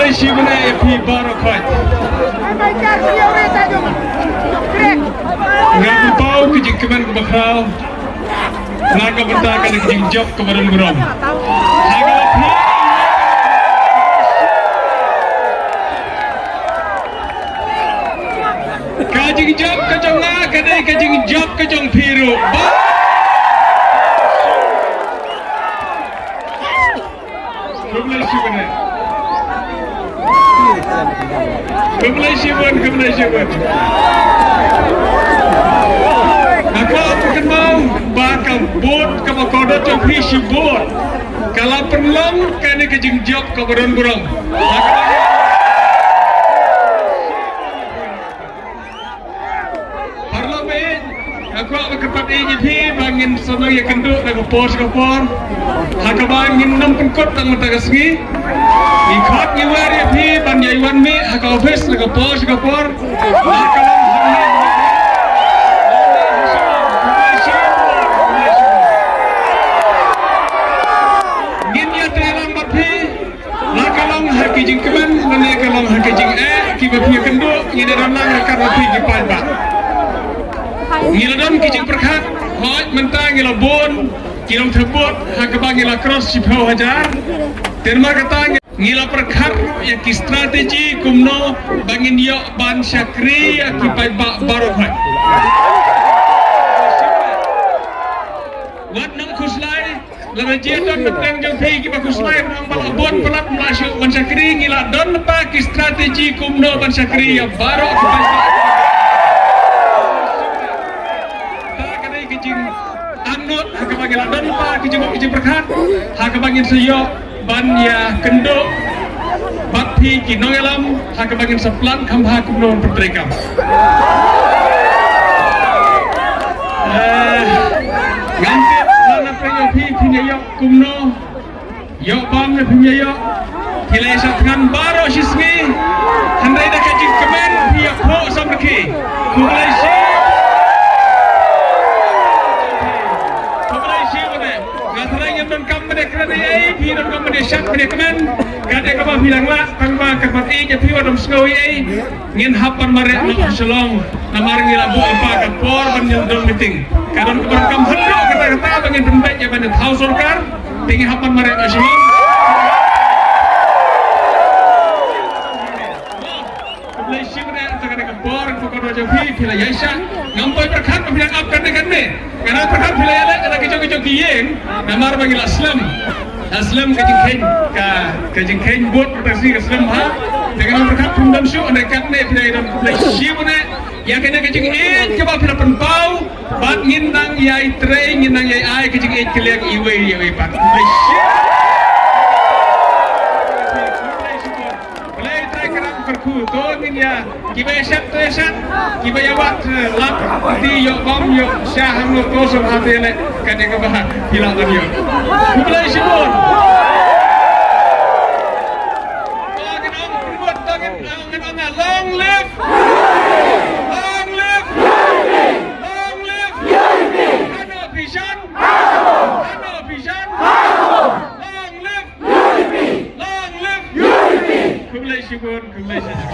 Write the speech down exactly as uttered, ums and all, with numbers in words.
Shi bnai ïa phi baroh khoit. Nga pynpaw ka jingkmen kaba khraw na ka bynta kane ka jingjop kaba don burom. Ha kaba phi Ka jingjop ka jong nga ka dei ka jingjop ka jong phi ruh. Ba. Khublei shibun. Khublei shibun, khublei shibun. Nga kwah ban kynmaw ba ka vote kaba kordor jong phi shibun ka la pynlong kane ka jingjop kaba don burom. Paralok baieit, nga kwah ban kyrpad ïa phi ba ngin sa nang ïakynduh na ka por sha ka por. Ha kaba ngin nym pynkut tang mynta ka sngi. Ngi khot ngi wer ïa phi ban ïai wan mih ha ka office na ka por sha ka por. Na ka long hangne. Ngin ïatrei lang bad phi. La ka long ha ki jingkmen, lane ka long ha ki jingeh, kiba phi ïakynduh, ngin ïa don lang ha ka roti ki paidbah. Ngi la don ki jingpyrkhat, hooid mynta ngi la bun ki nongthep vote, ha kaba ngi la cross shiphew hajar. Te namar kata ngi la pyrkhat ïa ki strategy kumno ba ngin ïoh ban shakri ïa ki paidbah baroh hooid. Wat nang khuslai, lada jia don na pdeng jong phi kiba khuslai ba ong ba la bun palat ym lah shuh ban shakri, ngi la don lypa ki strategy kumno ban shakri ïa baroh ki paidbah. Ta ka dei ka jingangnud ha kaba ngi la don lypa ki jing, ki jingpyrkhat ha kaba ngin sa ïoh ban ïakynduh bad phi ki nongïalam ha kaba ngin sa plan kham bha kumno ban pyntrei kam. Eh, ngam tip lada phi ïoh, phi phin ïoh kumno. Ïoh bam ne phin ïoh. Phi la ïa shah thngan baroh shi sngi. Hynrei da ka jingkmen phi ïa phuh samrkhie. Khublei shibun. Khublei shibun. Nga tharai ngim donkam ban ïa kren ei ei, phi donkam ban ïa shad ban ïa kmen. Ka dei kaba phi dang lah tang ba ka pat ei ïa phi wat ym sngew ei ei. Ngin hap ban mareh noh ha Shillong. Namar ngi la buh lypa ka por ban ïa don meeting. Ka don kaba donkam haduh katta katta ba ngin pynbeit ïa ban ïa thaw sorkar. Te ngi hap ban mareh noh ha Shillong. Khublei shibun ïa kata ka dei ka por ka kordor jong phi, phi la ïaishah. Ngam poi pyrkhat ba phi dang ap katne katne. Nga dang pyrkhat phi la ïaleh kata ki jong ki jong ki ïing. Namar ba ngi la slem. La slem ka jingkheiñ, ka, ka jingkheiñ vote, ka sngi ka slem ha. Te nga dang pyrkhat phim don shuh, hynrei katne phi la ïadon. Khublei shibun ïa kane ka jingïeit kaba phi la pynpaw. Bad ngin nang ïai trei, ngin nang ïai ai ka jingïeit kylliang iwei ïa iwei pat. Khublei shibun. Khublei shibun. Blei Trai Kynrad kyrkhu to ngin ïa kiba ïa shad to ïa shad, kiba ïa wad, eh, lap ti ïoh bam ïoh shah hangne to sngewbha te leh kane kaba phi lah ban ïoh. Khublei shibun. To ngin ong, to ngin ong, ngin ong, long live! Long live! Long live! Hano vision! Hano vision! Long live! Long live! U D P! Khublei shibun, khublei shibun.